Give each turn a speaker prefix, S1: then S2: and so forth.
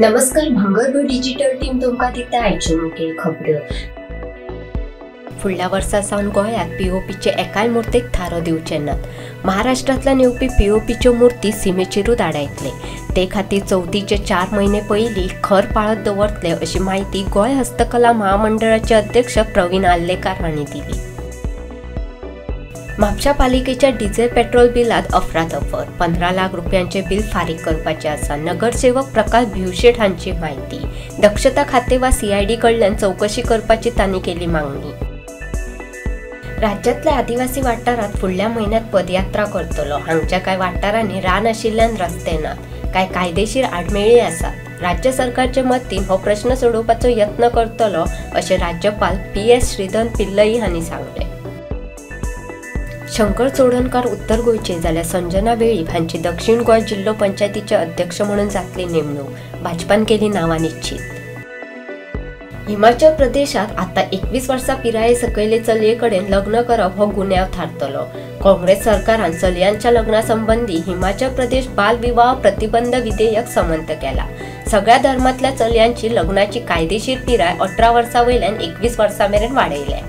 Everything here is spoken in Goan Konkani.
S1: नमस्कार, भांगरभूंय डिजिटल टीम तुमकां दिता आयच्यो मुखेल खबरो. फुडल्या वर्सा सावन गोंयांत पीओपीचे एकाय मुर्तेक थारो दिवचे नात. महाराष्ट्रांतल्यान येवपी पीओपीच्यो मुर्ती सिमेचेरूच आडायतले. ते खातीर चवथीचे 4 म्हयने पयलीं खर पाळत दवरतले अशी म्हायती गोंय हस्तकला महामंडळाचे अध्यक्ष प्रवीण आर्लेकार हांणी दिली. म्हापशा पालिकेच्या डिझेल पेट्रोल बिलात अफरातफर, 15 लाख रुपयांचे बिल फारीक करपाचे आसा. नगरसेवक प्रकाश भिवशेट हांची म्हायती. दक्षता खाते वा सीआयडी कडल्यान चवकशी करपाची तांणी केली मागणी. राज्यांतल्या आदिवासी वाठारांत फुडल्या म्हयन्यांत पदयात्रा करतलो. हांगच्या कांय वाठारांनी रान आशिल्ल्यान रस्ते नात, कांय कायदेशीर आडमेळी आसात. राज्य सरकारचे मतीन हो प्रश्न सोडोवपाचो यत्न करतलो अशें राज्यपाल पी.एस. श्रीधरन पिल्लई हांणी सांगलें. शंकर चोडणकार उत्तर गोंयचे जाल्यार संजना वेळीप हांची दक्षिण गोंय जिल्हो पंचायतीचे अध्यक्ष म्हणून जातली नेमणूक. भाजपान केली नांवां निश्चीत. हिमाचल प्रदेशात आता 21 वर्सां पिराये सकयले चलये कडेन लग्न करप हो गुन्यांव थारतलो. काँग्रेस सरकारान चलयांच्या लग्ना संबंदी हिमाचल प्रदेश बाल विवाह प्रतिबंध विधेयक संमत केला. सगळ्या धर्मांतल्या चलयांची लग्नाची कायदेशीर पिराय 18 वर्सां वयल्यान 21 वर्सां मेरेन वाडयल्या.